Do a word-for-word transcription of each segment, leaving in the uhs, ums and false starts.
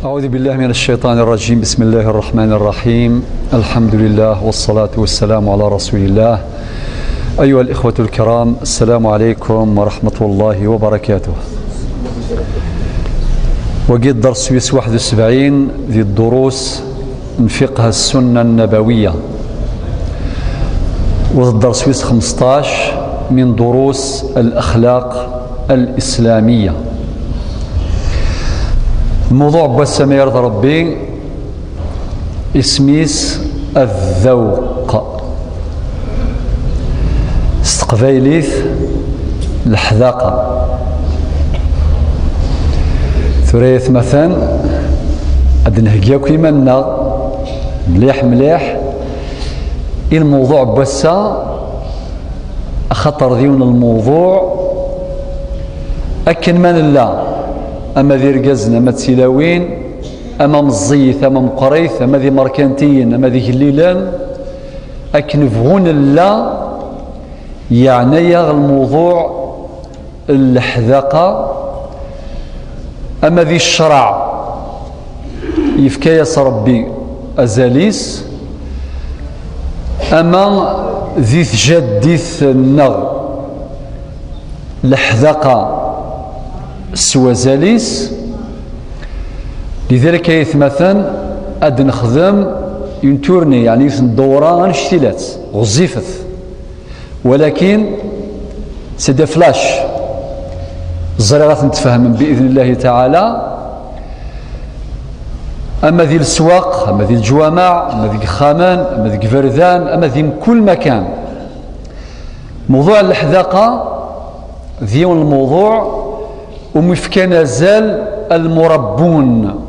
أعوذ بالله من الشيطان الرجيم. بسم الله الرحمن الرحيم. الحمد لله والصلاة والسلام على رسول الله. أيها الإخوة الكرام، السلام عليكم ورحمة الله وبركاته. وقد درس سويس واحد وسبعين ذي الدروس من فقه السنة النبوية. وذ الدرس ويس خمسطاش من دروس الأخلاق الإسلامية. الموضوع بوسمير ربي اسميس الذوق. استقبيليث الحذاقة. ثريث مثلا أدنهجيكو منا مليح مليح. الموضوع بوسا خطر ديون الموضوع. أكن من الله، أما ذي رجزنا، أما تسيلاوين، أما مزيث، أما مقريث، أما ذي مركنتين، أما ذي جليلان. أكن فغون الله، يعني يا الموضوع الحذاقة، أما ذي الشرع يفكايس ربي أزاليس، أما ذي تجديث النغ الحذاقة سوازاليس. لذلك يثمثن أد نخدم ينتورني، يعني يثن الدورة غنشتيلات غزيفث. ولكن سي دي فلاش. الزريغة نتفهم بإذن الله تعالى. أما ذي السواق، أما ذي الجوامع، أما ذي الخامان، أما ذي الفردان، أما ذي كل مكان. موضوع الحذاقة ذي الموضوع، ومفكان زال المربون.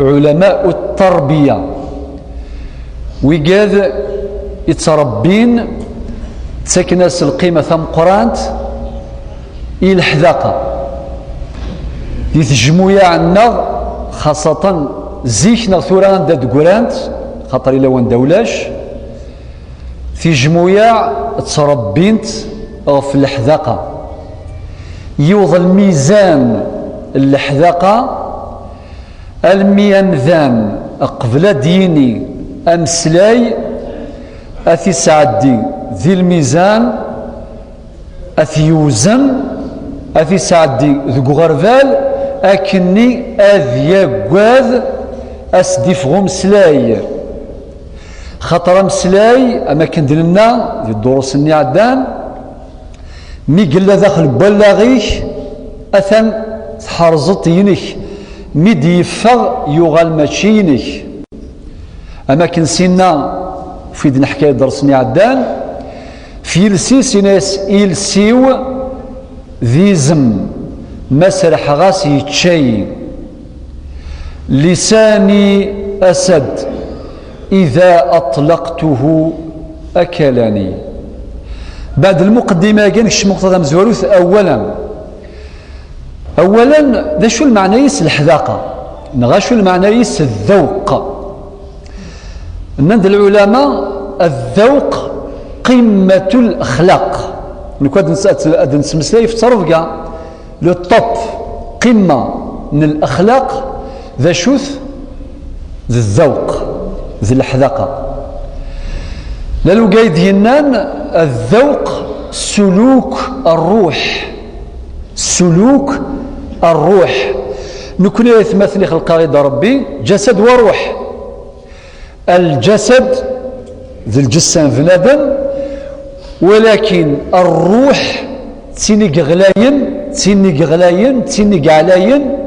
علماء التربية ويقاد يتربين تسكنس القيمة ثمقرانت إلى الحذاقة. دي تجموية عنا خاصة زيك نغثورة عند دقرانت، خاطر إلا وان دولاش. تجموية تربينت في الحذاقة. يوض الميزان الحذاقة، الميان ذان قبل ديني أمسلاي، أثي سعدي ذي الميزان، أثي يوزن، أثي سعدي ذو غربال، أكني أذ يقوذ أسدف غمسلاي. خاطر أمسلاي، أما كندلنا ذي الدروس النعدان، مي قلنا داخل بلاغيك، أثن تحرزط ينك، مي ديفغ يغال ماشينك. أما كنسينا في دن حكاية درسني عدان، في يلسيس يناس يلسيو ذي زم، مسرح غاس يتشي. لساني أسد، إذا أطلقته أكلني. بعد المقدمة كان شموخ تضم زوروث أولا. أولا، ذا شو المعنى يس الحذاقة؟ نغا شو المعنى يس الذوق؟ عند العلماء الذوق قمة الأخلاق. نكون نسأل أدن سمسلاي في الترفقة. لو توب، قمة من الأخلاق، ذا شوث، ذا الذوق، ذا الحذاقة. لا لو قايد ينان، الذوق سلوك الروح. سلوك الروح. نكون يثمثني خلق غير ربي جسد وروح. الجسد ذي الجسم بنادم، ولكن الروح تيني غلاين، تيني غلاين، تيني عليين،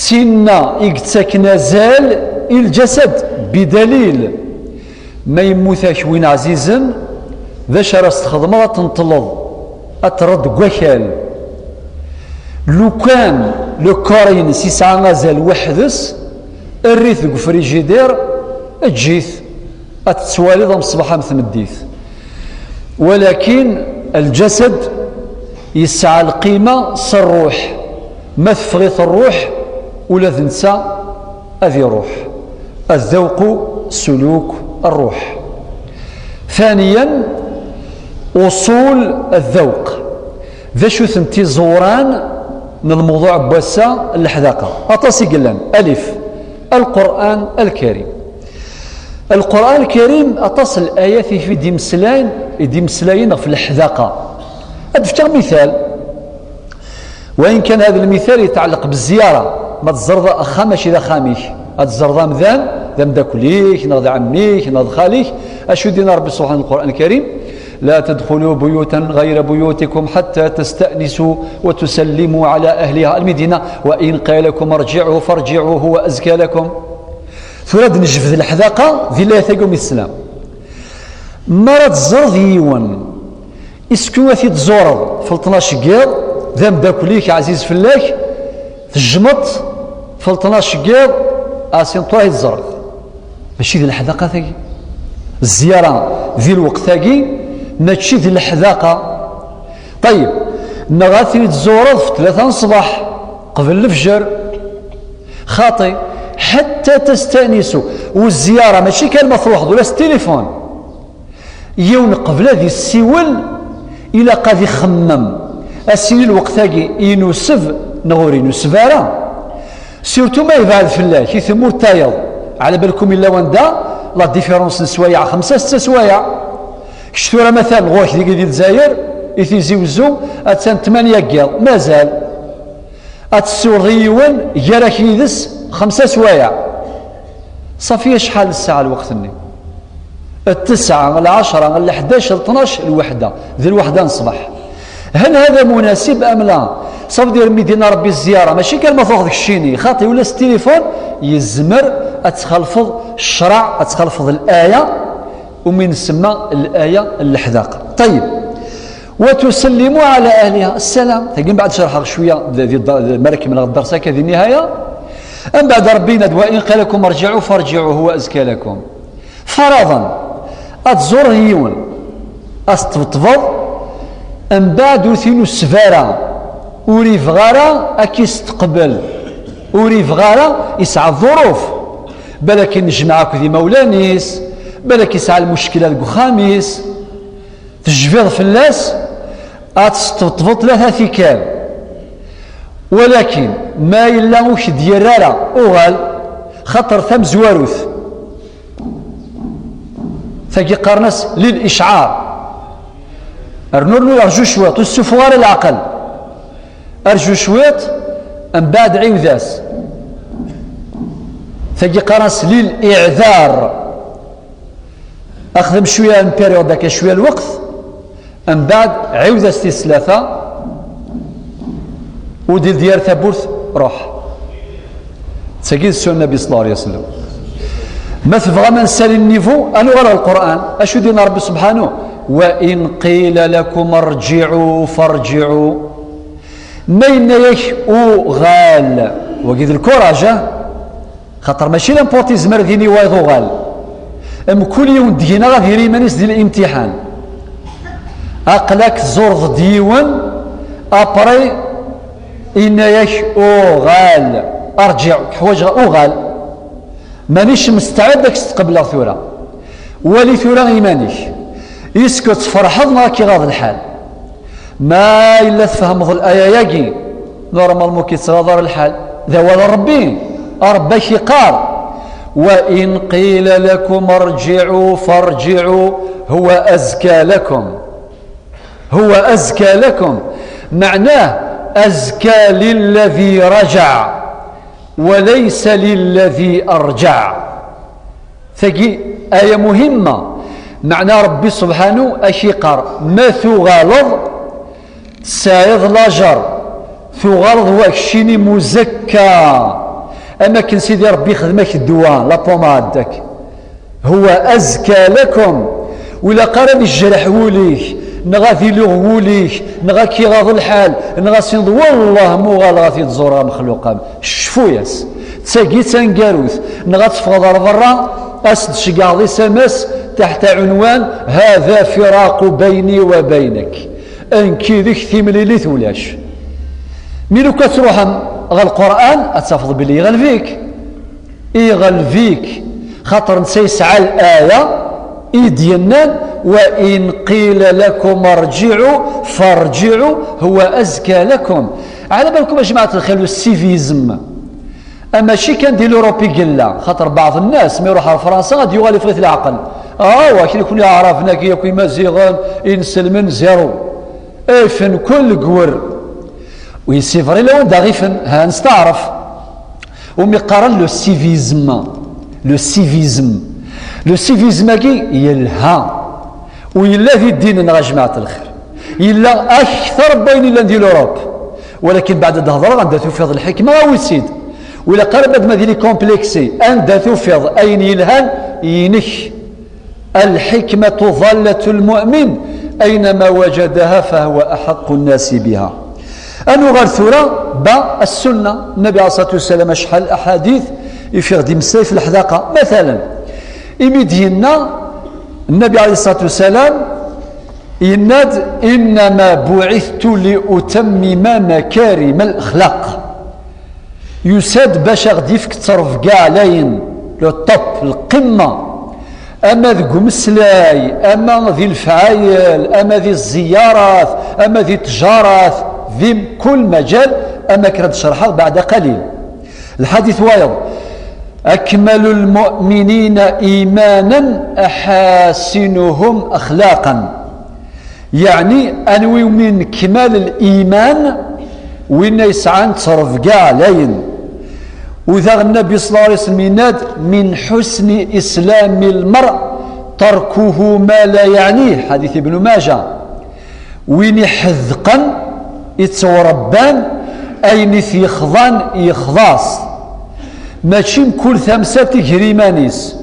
تينا يقتك نزال الجسد بدليل. ما يموتك وين عزيزا، ذا شرس تخدم غتنطلب، أترد قوكال. لو كان لو كارين سيسعى غزال وحدس، الريث قفريجيدير، الجيث. أتتوالي ضم الصباح أم ثمديث. ولكن الجسد يسعى القيمة سر الروح. ما تفغيث الروح ولا تنسى أذي روح. الذوق سلوك الروح. ثانيا، أصول الذوق. ذا شو ثنتي زوران n lmewḍuɛ n wass-a, leḥdaqa. Aṭas i yellan. Alif, Alquran Alkarim. Alquran Alkarim, aṭas n layat i d-imeslayen, i d-imeslayen ɣef leḥdaqa. Ad d-fkeɣ mital. Wayen kan, hada lmital yetɛelleq bezziyara. Ma tẓerḍ axxam, mačči d axxam-ik. Ad tẓerḍ amdan, d ameddakel-ik, neɣ d ɛemmi-k, neɣ d xali-k. Acu d-yenna Rebbi subḥanahu, Lquran Lkarim: لا تدخلوا بيوتا غير بيوتكم حتى تستأنسوا وتسلموا على أهلها. Almi d-yenna: وإن قيل لكم ارجعوا فارجعوا هو أزكى لكم. Tura ad d-nejbed leḥdaqa di layat-agi umi teslam. Mi ara tẓerḍ yiwen, isku ad t-id-tẓureḍ f leṭnac n yiḍ, d ameddakel-ik ɛziz fell-ak, tejjmeḍ-t f leṭnac n yiḍ, a sin tura ad t-id-tẓreḍ. Mačči d leḥdaqa tagi? Zzyara di lweqt-agi mačči d leḥdaqa? Ṭayyeb, neɣ ad t-id-tẓureḍ f tlata n ṣṣbeḥ, qbel lefjer. Xaṭi, حتى تستأنسوا. U zzyara mačči kan ma truḥeḍ, ula s tilifun. Yiwen qbel ad issiwel, ilaq ad ixemmem. Ad s-yini lweqt-agi inuseb neɣ ur inuseb ara. Surtout ma yebɛed fell-ak, i tmurt tayeḍ, ɛla balkum illa wanda la différence n sswayeɛ, xemsa, setta sswayeɛ. Kečč tura matan ɣur-k dagi di Lezzayer, i Tizi Wezzu, attan tmanya n yiḍ, mazal. Ad tessiwleḍ i yiwen, gar-ak yid-s xemsa sswayeɛ. Ṣafi, acḥal ssaɛa lweqt-nni? Ttesɛa, lɛecṛa, leḥdac, leṭnac, lweḥda. Di lweḥda n ṣṣbeḥ. هل هذا مناسب أم لا؟ Ça veut dire, mi d-yenna Rebbi zzyara, mačči kan ma truḥeḍ keččini, xaṭi, ula s tilifun, yezmer ad txalfeḍ ccṛeɛ, ad txalfeḍ laya, umi nsemma laya n leḥdaqa. Ṭayyeb. وتسلموا على أهلها السلام. Tagi mbeɛd cerḥeɣ cwiya d, d, d, mi ara kemmleɣ dders akka di nnihaya. Mbeɛd Rebbi yenna-d: وإن قيل لكم ارجعوا فارجعوا هو أزكى لكم. Faraḍen, ad tẓureḍ yiwen, ad s-tbeṭbeḍ, mbeɛd ur t-inuseb ara, ur ibɣi ara ad k-isteqbel, ur ibɣi ara, yesɛa ḍuruf. Balak yennejmaɛ akked imawlan-is, balak yesɛa lmuckila deg uxxam-is. Tejbiḍ fell-as, ad tesṭebṭbeḍ tlata tikkal. Walakin ma yella ur k-d-yerri ara, uɣal, xaṭer tamezwarut. Tagi qqaren-as lil icɛar. Rnu, rnu, rju cwiṭ, ur ssuffuɣ ara leɛqel. Rju cwiṭ, mbeɛd ɛiwed-as. Tagi qqaren-as lil iɛdar. Axdem cwiya n période akka, cwiya lweqt, mbeɛd ɛiwed-as tis tlata, ur d-ildi ara tawwurt, ruḥ. D tagi d ssunna Nnbi صلى الله عليه وسلم. Ma tebɣam ad nsali niveau, ad nuɣal ɣer Lqur'an. Acu d-yenna Rebbi subḥanahu? وإن قيل لكم ارجعوا فارجعوا. Ma yenna-yak uɣal, wagi d lkuraj, ah? Xaṭer mačči n'importe qui yezmer ad yini wayeḍ uɣal. Mkul yiwen deg-neɣ ad yerr iman-is di limtiḥan. Aql-ak tẓureḍ-d yiwen, après yenna-yak uɣal, arǧiɛ, ḥwaǧeɣ uɣal. Manic mesteɛd ad k-steqbleɣ tura. Wali tura iman-ik. Est-ce que tferḥeḍ neɣ ad k-iɣaḍ lḥal? Ma yella tfehmeḍ laya-agi, normalement ur k-yettɣaḍ ara lḥal. D awal n Rebbi. Rebbi ak-iqqar: وإن قيل لكم ارجعوا فارجعوا هو أزكى لكم. هو أزكى لكم. معناه: أزكى للذي رجع وليس للذي أرجع. Tagi aya muhimma. Meɛna Rebbi subḥanu ak-iqqar, ma tuɣaleḍ tesɛiḍ lajer, tuɣaleḍ wa keččini muzakka. Am akken Sidi Rebbi ixdem-ak ddwa, la pommade, ak. Huwa azka lakum. Ur ilaq ara ad ijreḥ wul-ik, neɣ ad iluɣ wul-ik, neɣ ad k-iɣaḍ lḥal, neɣ ad s-tiniḍ, wallah, ma uɣaleɣ ad t-id-ẓureɣ amexluq-am. Cfu-yas. D tagi d taneggarut. Neɣ ad teffɣeḍ ɣer berra, ad s-d-tceggɛeḍ isamas, taḥta ɛunwan: هذا فراق بيني وبينك. Nekk yid-k timlilit ulac. Mi lukan truḥem ɣer Lqur'an, ad tafeḍ belli iɣleb-ik. Iɣleb-ik. Xaṭer netta yesɛa laya i d-yennan: وإن قيل لكم ارجعوا فارجعوا هو أزكى لكم. Ɛla balkum a jmaɛat lxir, le civisme. Mačči kan di l'Europe i yella, xaṭer baɛḍ nnas mi iruḥ ar Fransa ad yuɣal ifɣ-it leɛqel. Aw, akken i kun-iɛraben-agi yakk imaziɣen, inselmen, zéro. Ifen kul gwr. Oui, c'est vrai, lawan d aɣ-ifen, ha, nesteɛref. Umi qqaren le civisme. Le civisme. Le civisme-agi yelha. U yella di ddin-nneɣ a jmaɛat lxir. Yella akter n wayen yellan di l'Europe. Walakin beɛd ad d-hedreɣ anda tufiḍ lḥikma, awi-tt-id. Ur ilaq ara bad ma d ili complexé, anda tufiḍ ayen yelhan, inek. الحكمة ضالة المؤمن أينما وجدها فهو أحق الناس بها. Ad nuɣal tura ba السنة. النبي عليه الصلاة والسلام acḥal أحاديث i fiɣ d-imeslay f leḥdaqa. Matala, imi d-yenna النبي عليه الصلاة والسلام, yenna-d: إنما بعثت لأتمم مكارم الأخلاق. Yusa-d bac a ɣ-d-ifk ttrebga ɛlayen, le top, lqimma, ama deg umeslay, ama di lefɛayel, ama di zziyarat, ama di tjarat, di mkul majal, ama akken ad d-cerḥeɣ beɛda qalil. Lḥadit wayeḍ: أكمل المؤمنين إيمانا أحاسنهم أخلاقا. Yeɛni, anwi umi nekmal liman? Winna yesɛan ttrebga ɛlayen. U daɣ Nnabi صلى الله عليه وسلم yenna-d: من حسن إسلام المرء تركه ما لا يعنيه. Ḥadit Ibnu Maǧa. Win iḥedqen, ittwṛebban, ayen i t-yexḍan yexḍa-s. Mačči mkul tamsalt i gar iman-is.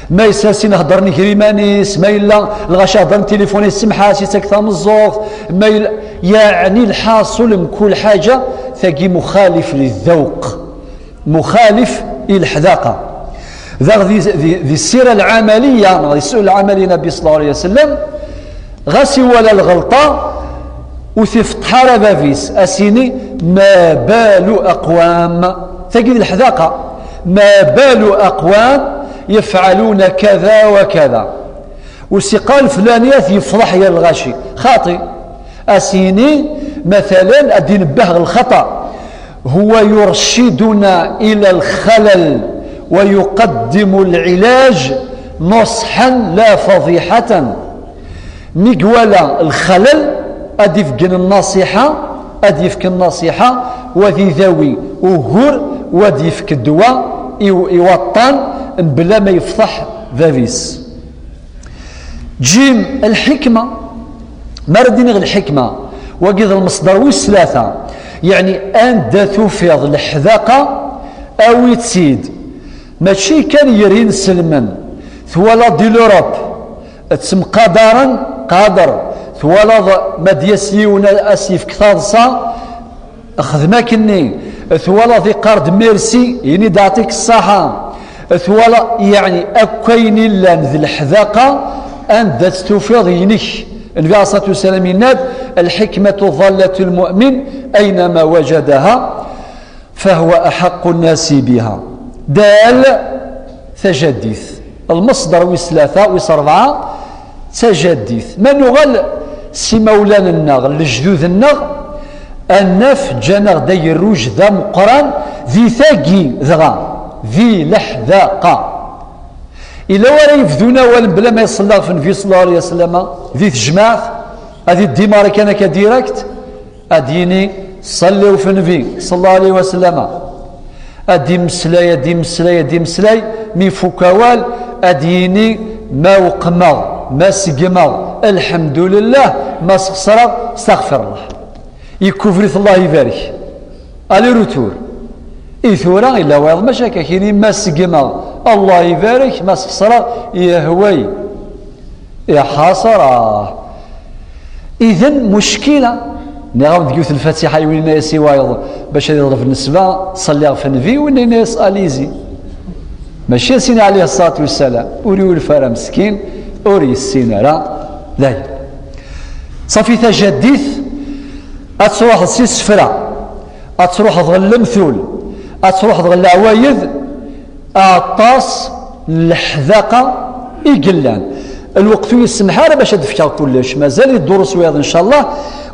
Ma yessersin heddren gar iman-is, ma yella lɣaci heddren tilifun, yessemḥ-as, yettak tameẓẓuɣt, ma yella, yeɛni lḥaṣul mkul ḥaǧa, tagi muxalif lizzawq, muxalif i leḥdaqa. Daɣ di, di, di ssira lɛamaliya, neɣ di ssuq lɛamali n Nnabi صلى الله عليه وسلم, ɣas iwala lɣelṭa, ur t-ifeṭṭeḥ ara bab-is, a s-yini: ما بال أقوام. Tagi d leḥdaqa. ما بال أقوام يفعلون كذا وكذا. Ur s-iqqar leflani ad t-yefḍeḥ gar lɣaci. Xaṭi. A s-yini, matalan, ad d-inebbeh ɣer lxaṭa. هو يرشدنا إلى الخلل ويقدم العلاج نصحا لا فضيحة. Mi iwala lxalal, ad d-ifgen nnasiḥa, ad d-yefk nnasiḥa, u ad idawi ugur, u ad d-yefk ddwa i, i waṭṭan, mebla ma yefḍeḥ bab-is. Jim, lḥikma. Mi ara d-iniɣ lḥikma, wagi d lmeṣder wis tlata. Yeɛni, anda tufiḍ leḥdaqa, awi-tt-id. Mačči kan gar inselmen. Twalaḍ di l'Europe, ttemqadaren, qader. Twalaḍ ma d-yas yiwen a s-yefk taḍsa, xdem akkenni. Twalaḍ iqqar-d merci, ini-d aɛṭik ṣṣaḥa. Twalaḍ, yeɛni, akk ayen illan d leḥdaqa, anda tt-tufiḍ inek. Nnbi ɛalayhi ṣṣalatu wassalam yenna-d: الحكمة ضالة المؤمن أينما وجدها فهو أحق الناس بها. Dal, tajaddit. Lmeṣder wis tlata, wis rebɛa, tajaddit. Ma nuɣal s imawlan-nneɣ, lejdud-nneɣ, ad naf ǧǧan-aɣ-d agerruj d ameqqran di tagi dɣa, di leḥdaqa. Ila wara yebdun awal mebla ma iṣelli ɣef Nnbi صلى الله عليه وسلم, di tejmaɛt, ad idimari kan akka direct, ad d-yini: صلوا ف Nnbi صلى الله عليه وسلم. Ad d-imeslay, ad d-imeslay, ad d-imeslay, mi ifuk awal, ad d-yini: ma weqmeɣ, ma seggmeɣ, lḥemdullah, ma sxesreɣ, staɣfirullah. Yekkufer-it, Allah ibarek. Aller-retour. I tura, illa wayeḍ mačči akka, kini: ma seggmeɣ, Allah ibarek, ma sxesreɣ, yehway. Ya ḥasra. Idan, muckila. Nniɣ-awen deg yiwet n lfatiḥa i win yenna-yas i wayeḍ bac ad iḍleb nnecba, ṣalli ɣef nnbi, win yenna-yas: allez-y. Mačči a s-ini ɛalayhi ṣṣalatu wassalam, ur iwulef ara meskin, ur yessin ara. Dayen. Ṣafi tajaddit, ad truḥeḍ s isefra, ad truḥeḍ ɣer lemtul, ad truḥeḍ ɣer leɛwayed, aṭas n leḥdaqa i yellan. Lweqt ur yessemḥ ara bac ad d-fkeɣ kullec, mazal-it durus wiyaḍ ncallah,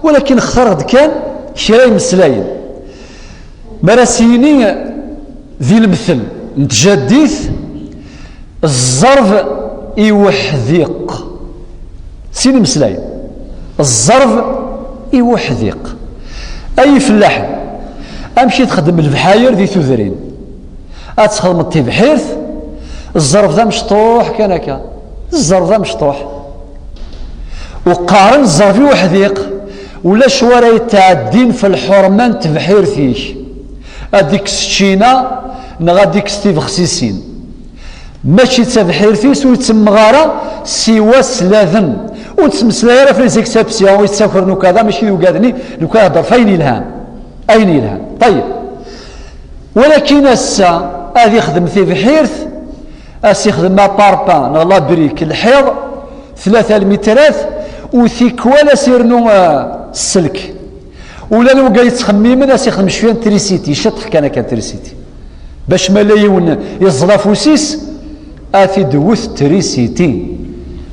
walakin xtareɣ-d kan kra imeslayen. Mi ara s-yini di lemtel n tjaddit, ẓẓerb i uḥdiq. Sin imeslayen. Ẓẓerb i uḥdiq. Ay ifellaḥen, amek i txeddem lebḥayr di tudrin? Ad txedmeḍ tibḥirt, ẓẓerb d amecṭuḥ kan akka. Ẓẓerb d amecṭuḥ. Uqqaren ẓẓerb i uḥdiq, ulac wara yetɛeddin f lḥurma n tebḥirt-ik. Ad ikkes ččina neɣ ad ikkes tibexsisin. Mačči d tabḥirt-is ur ittemmeɣ ara siwa s ladem. Ur nettmeslay ara f les exceptions, ur yettakren ukada, mačči d ugaden-i, nekk ad hedder f ayen yelhan. Ayen yelhan. Ṭayyeb. Walakin ass-a ad ixdem tibḥirt, ad s-ixdem aparpa neɣ labrik lḥiḍ, tlata lmitrat, u tikwal ad s-irnu, ah, sselk. Ula d wigad yettxemmimen ad s-ixdem cwiya n trisiti, ciṭṭeḥ kan akka n trisiti. Bac ma la yiwen yeẓẓel afus-is, ad t-id-tewwet trisiti.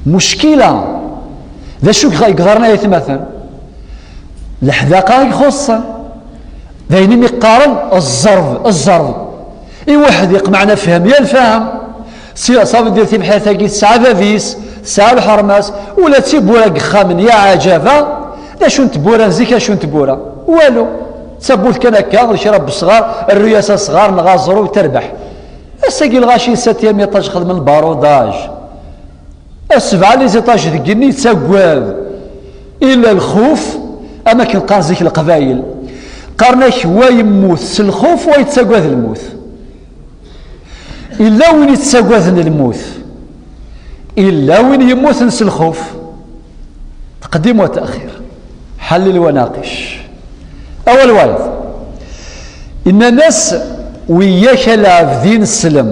Muckila. D acu i yeḍran ay atmaten? Leḥdaqa i ixuṣṣen. D ayen imi qqaren ẓẓerb, ẓẓerb. I uḥdiq, meɛna fhem ya lfahem. Si, ça veut dire tibḥirt-agi tesɛa bab-is, tesɛa lḥerma-s, ula d tiwwura n yexxamen, ya ɛǧaba, d acu n tewwura n zik, acu n tewwura? Walu. D tawwurt kan akka, d kra n wesɣar, rru-yas asɣar neɣ aẓru, terbeḥ. Ass-agi lɣaci septième étage xedmen lbarudaj. Asebɛa les étages deg igenni yettagad. Illa lxuf, am akken qqaren zik Leqbayel. Qqaren-ak wa yemmut s lxuf, wa yettagad lmut. Illa win yettagaden lmut. Illa win yemmuten s lxuf. Taqdim wa taxir. Ḥallel wa naqec. Awal wayeḍ. Innan-as, wiyyak a lɛebd ineslem.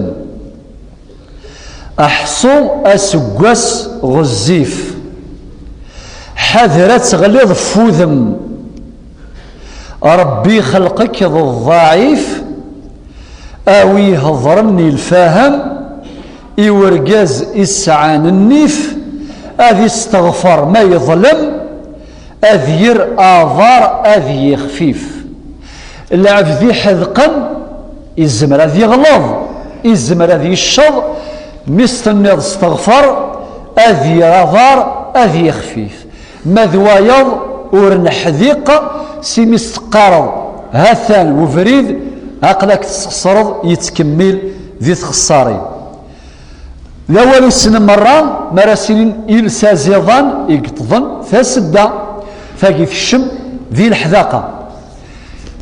Aḥṣu aseggas ɣezzif. Ḥader ad teɣliḍ f udem. Ṛebbi ixelq-k d ḍɛif. A wi iheḍṛen i lfahem, i urgaz isɛan nnif, ad isteɣfer ma yeḍlem, ad yerr aḍar ad yexfif. Lɛebd iḥedqen izmer ad yeɣleḍ, izmer ad yecceḍ, mi s-tenniḍ steɣfer, ad yerr aḍar ad yexfif. Ma d wayeḍ ur neḥdiq, s imi s-teqqareḍ ha-t-an webrid, aql-ak tesxeṣreḍ, yettkemmil di txeṣṣarin. D awal ussnen merra, mi ara s-inin iles aẓidan i yeṭṭḍen tasedda, tagi tekcem di leḥdaqa.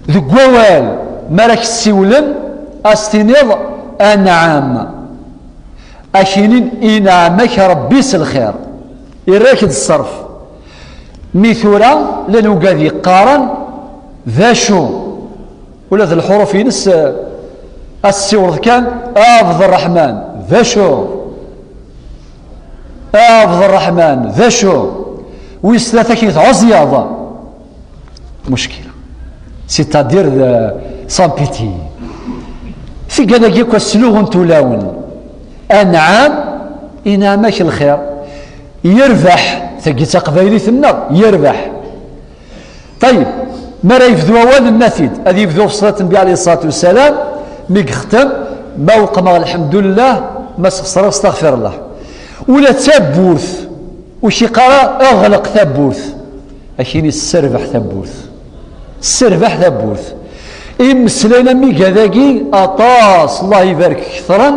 Deg wawal, mi ara k-ssiwlen, a s-tiniḍ anɛam. Ad k-inin inɛem-ak Ṛebbi s lxir, irra-k-d ṣṣerf. Mi tura, llan wigad yeqqaren, d acu? Ula d lḥuruf-ines, eh, ad ssiwleḍ kan, Abd Ṛṛeḥman, d acu? Abd Ṛṛeḥman, d acu? Wis tlata kif tɛuẓyaḍ. Muckila. C'est-à-dire, eh, sans pitié. Tigad-agi akk asluɣu n tulawen. Anɛam, inɛam-ak lxir. Yerbeḥ, tagi d taqbaylit-nneɣ, yerbeḥ. Ṭayyeb, mi ara yebdu awal, nenna-t-id, ad yebdu ɣef ṣṣlat Nnbi ɛalayhi ṣṣalatu wassalam, mi yextem, ma weqmeɣ lḥemdullah, ma sxeṣreɣ staɣfirullah. Ula d tawwurt, ur k-iqqar ara ɣleq tawwurt, ad k-yini sserbeḥ tawwurt. Sserbeḥ tawwurt. Imeslayen am wigad-agi aṭas, Allah ibarek, ketren.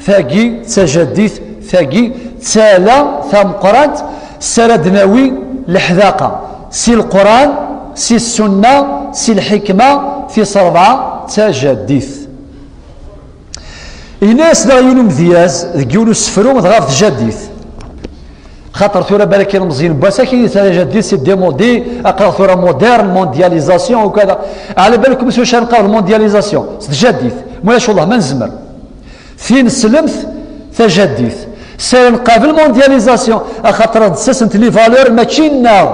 Tagi d tajaddit, tagi d tala tameqqrant s ara d-nawi leḥdaqa, si Leqran, si Ssunna, si lḥikma, tis rebɛa d tajaddit. Yenna-yas daɣ yiwen umedyaz deg yiwen usefru dɣa ɣef tjaddit. Xaṭer tura balak ilemẓiyen n wass-a, akin tajaddit c'est démodé, aql-aɣ tura moderne, mondialisation ukada. Ɛla balkum s wacu ara nqabel mondialisation? S tjaddit. Ma ulac wallah ma nezmer. Tineslemt tajaddit. S ara nqabel mondialisation, axaṭer ad d-ttasent les valeurs mačči nneɣ.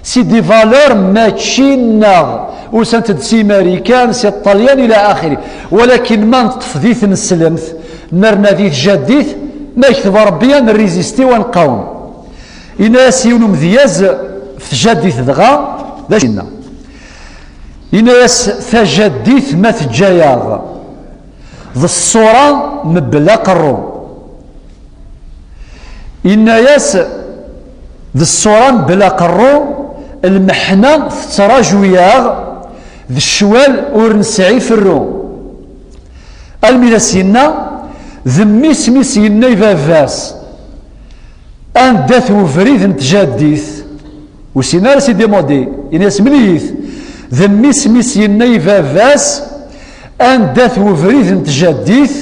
C'est des valeurs mačči nneɣ. Usant-d si Marikan, si Ṭṭalyan, ila axiri. Walakin ma neṭṭef di tneslemt, nerna di tjaddit, ma yekteb Ṛebbi ad nrizisti u ad nqawem. Yenna-yas yiwen umedyaz f tjaddit dɣa, d acu yenna? Yenna-yas: "Tajaddit ma teǧǧa-yaɣ d ṣṣura mebla qerru." Yenna-yas: "D ṣṣura mebla qerru, lmeḥna tettraǧu-yaɣ, d ccwal ur nesɛi ferru." Almi d as-yenna: "D mmi-s mi s-yenna i baba-s, anda-t webrid n tjaddit?" Ur sin ara s-idimudi, yenna-yas: "Mel-iyi-t." "D mmi-s mi s-yenna i baba-s, anda-t webrid n tjaddit?"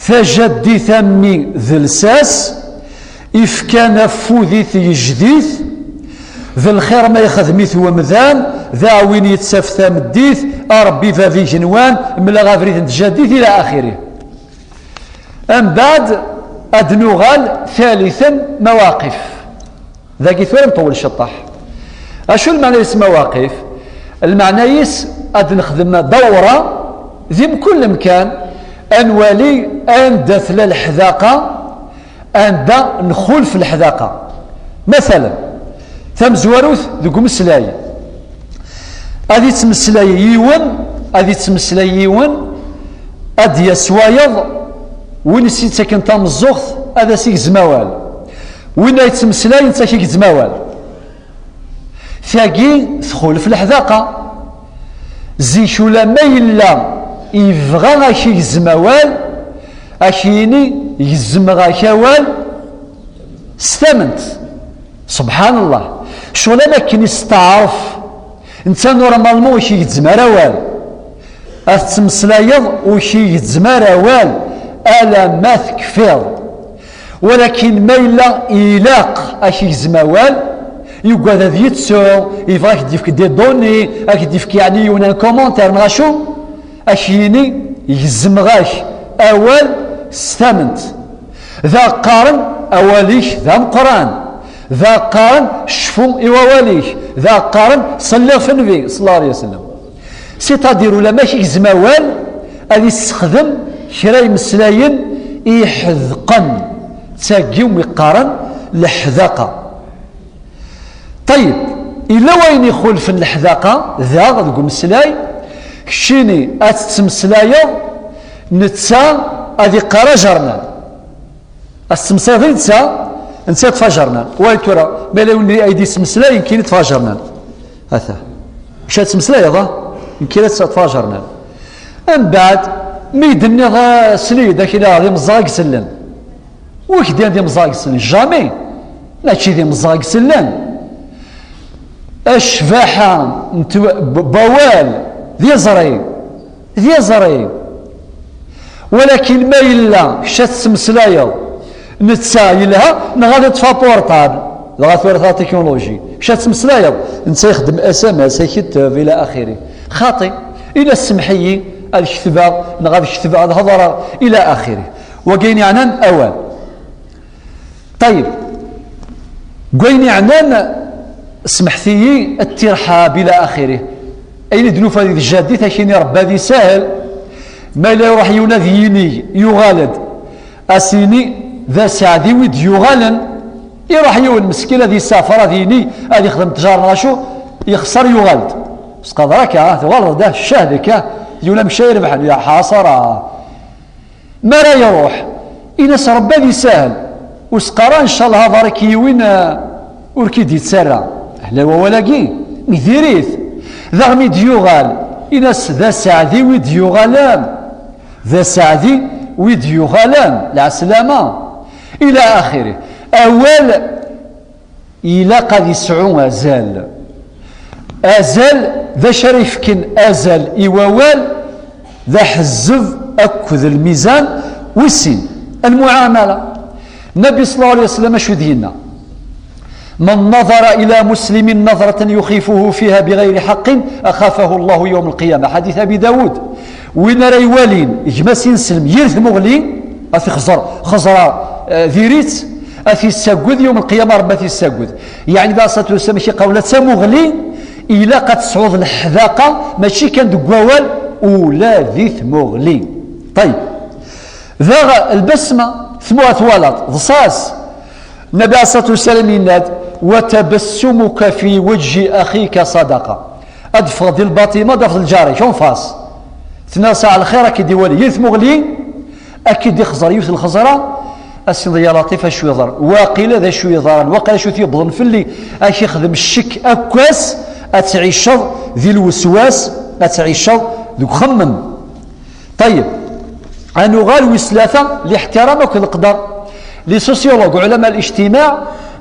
Tajaddit a mmi d lsas, ifkan afud i tgejdit, d lxir ma yexdem-it wemdan, d aɛwin yettaf tameddit, a Ṛebbi bab igenwan, mleɣ abrid n tjaddit, ila axiri. Mbeɛd ad nuɣal taliten mawaqif. Dagi tura nṭewwel ciṭṭaḥ. Acu lmeɛna-is mawaqif? Lmeɛna-is ad nexdem dawra di mkul lemkan, ad nwali anda tella leḥdaqa, anda nxulef leḥdaqa. Masalan, tamezwarut deg umeslay, ad ittmeslay yiwen, ad ittmeslay yiwen, ad d-yas wayeḍ, win i s-yettaken tameẓẓuɣt ad as-igzem awal. Win ay yettmeslayen, netta ad k-igzem awal. Tagi txulef leḥdaqa. Zik, ula ma yella yebɣa ad k-igzem awal, ad k-yini: "Gezmeɣ-ak awal s tament." Subḥan Allah. Ccɣel am akken isteɛref. Netta normalement ur k-igezzem ara awal. Ad tettmeslayeḍ ur k-igezzem ara awal alamma tekfiḍ. Walakin ma yella ilaq ad k-igzem awal, yugad ad yettu, yebɣa ad k-d-yefk des données, ad k-d-yefk yeɛni yiwen un commentaire neɣ acu, ad k-yini: "Gezmeɣ-ak awal s tament." Da qqaren: "Awal-ik d ameqqran." Da qqaren: "Cfu i wawal-ik." Da qqaren: "Ṣelliɣ f Nnbi, ṣella Llahu ɛalayhi wa sallam." C'est-à-dire, ula ma k-igzem awal, ad issexdem kra imeslayen iḥedqen. D tagi umi qqaren leḥdaqa. Ṭayyeb, yella wayen ixulfen leḥdaqa daɣ deg umeslay, keččini ad tettmeslayeḍ, netta ad iqqar ajernan. Ad tettmeslayeḍ i netta, netta yeṭṭef ajernan. Way tura, ma yella win ay d-yettmeslayen, nekkini ṭṭef ajernan. Ata. Acu ad tettmeslayeḍ, a? Nekkini ad ṭṭef ajernan. Mbeɛd, mi d-nniɣ, a, sel-iyi-d, akila d imeẓẓaɣ i isellen. Wi k-d-yennan d imeẓẓaɣ i isellen? Jamais! Mačči d imeẓẓaɣ i isellen. Ccbaḥa n tw-, b-, n wawal d iẓri, d iẓri. Walakin ma yella kečč ad tettmeslayeḍ, netta yelha, neɣ ad iṭṭef apurṭabl, dɣa tura ta technologie, kečč ad tettmeslayeḍ, netta ixeddem S M S, ad iketteb, ila axiri. Xaṭi, ila ssemḥ-iyi, ad ketbeɣ, neɣ ad ketbeɣ, ad hedreɣ, ila axiri. Wagi ayen yeɛnan awal. Ṭayyeb, deg wayen yeɛnan, smeḥt-iyi, ttirḥab ila axiri. Ayen i d-nufa di tjaddit, ad k-yini Ṛebbi ad isahel. Ma yella iṛuḥ yiwen ad yinig, yuɣal-d, ad s-yini d aseɛdi wi d-yuɣalen. Iṛuḥ yiwen meskin ad yessafar, ad yinig, ad yexdem ttjar neɣ acu, yexṣer, yuɣal-d. Sqader akka, ah, tuɣaleḍ-d, ah, ccah deg-k, ah, d yiwen amcay irebḥen, ya ḥaṣara. Mi ara iruḥ, in-as Ṛebbi ad isahel. Ur s-qqar ara, ncallah, aḍar i k-yiwin, eh, ur k-id-yettarra. Hla wawal-agi, diri-t. Daɣen i d-yuɣal, in-as d aseɛdi wi d-yuɣalen. D aseɛdi wi d-yuɣalen, lɛeslama. Ila axiri. Awal ilaq ad yesɛu azal. Azal, d acu ara yefken azal i wawal? D aḥezzeb akked lmizan, wis sin, lmuɛamala. Nnabi ṣella Llahu ɛalayhi wa sallam acu d-yenna? "من نظر إلى مسلم نظرة يخيفه فيها بغير حق أخافه الله يوم القيامة." Ḥadit Abi Dawud. Win ara iwalin gma-s ineslem yir tmuɣli, ad t-ixẓer xeẓra, eh, diri-tt, ad t-issagged yawm lqiyama, Ṛebbi ad t-issagged. Yeɛni, Ṛebbi ṣella Llahu ɛalayhi wa sallam i k-iqawlen d tamuɣli, ilaq ad tesɛuḍ leḥdaqa, mačči kan deg wawal, ula di tmuɣli. Ṭayyeb. Daɣ lbesma, tmuɣli twalaḍ, ḍsas. Nnabi ɛalayhi ṣṣalatu wassalam yenna-d: "وتبسمك في وجه أخيك صدقة." Ad d-ffɣeḍ di lbaṭima, ad d-tafeḍ lǧar-ik, en face. Tenna-as: "A lxir, ad k-id-iwali yir tmuɣli, ad k-id-ixẓer yiwet lxeẓra, ad s-tiniḍ: Ya Laṭif, acu yeḍran? Waqila d acu yeḍran, waqila acu t-yewwḍen fell-i." Ad k-ixdem ccek akk ass, ad tɛiceḍ di lweswas, ad tɛiceḍ deg uxemmem. Ṭayyeb, ad nuɣal wis tlata, liḥtiram akked leqder. Les sociologues, ɛulama lijtimaɛ,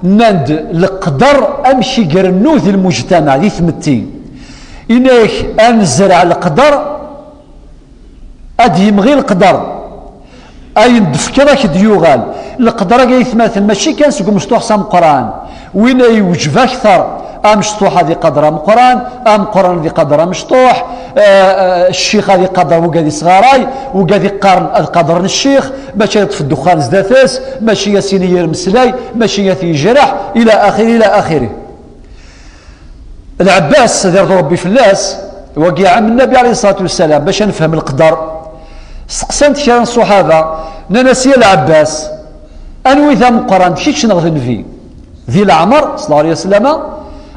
nnan-d leqder amek i irennu di lmujtamaɛ, di tmetti. Ini-ak, ad nezreɛ leqder, ad d-yemɣi leqder. Ayen d-tefkiḍ ad k-d-yuɣal. Leqder-agi, ay atmaten, mačči kan seg umecṭuḥ s ameqqran. Win ay iwjeb akter, amecṭuḥ ad iqader ameqqran, ameqqran ad iqader amecṭuḥ, eh, eh, ccix ad iqader wigad isɣaray, wigad iqqaren ad qadren ccix, mačči ad yeṭṭef ddexxan zdat-s, mačči ad s-yini yir meslay, mačči ad t-yejreḥ, ila axiri, ila axiri. Lɛebbas, ad irḍu Ṛebbi fell-as, wagi ɛam Nnabi ɛalayhi ṣṣalatu wassalam, bac ad nefhem leqder. Steqsan-t kra n ṣṣuḥaba, nnan-as: "Ya Lɛebbas, anwa i d ameqqran, d kečč neɣ d Nnbi?" Di leɛmer, ṣalla Llahu ɛalayhi wa sallama,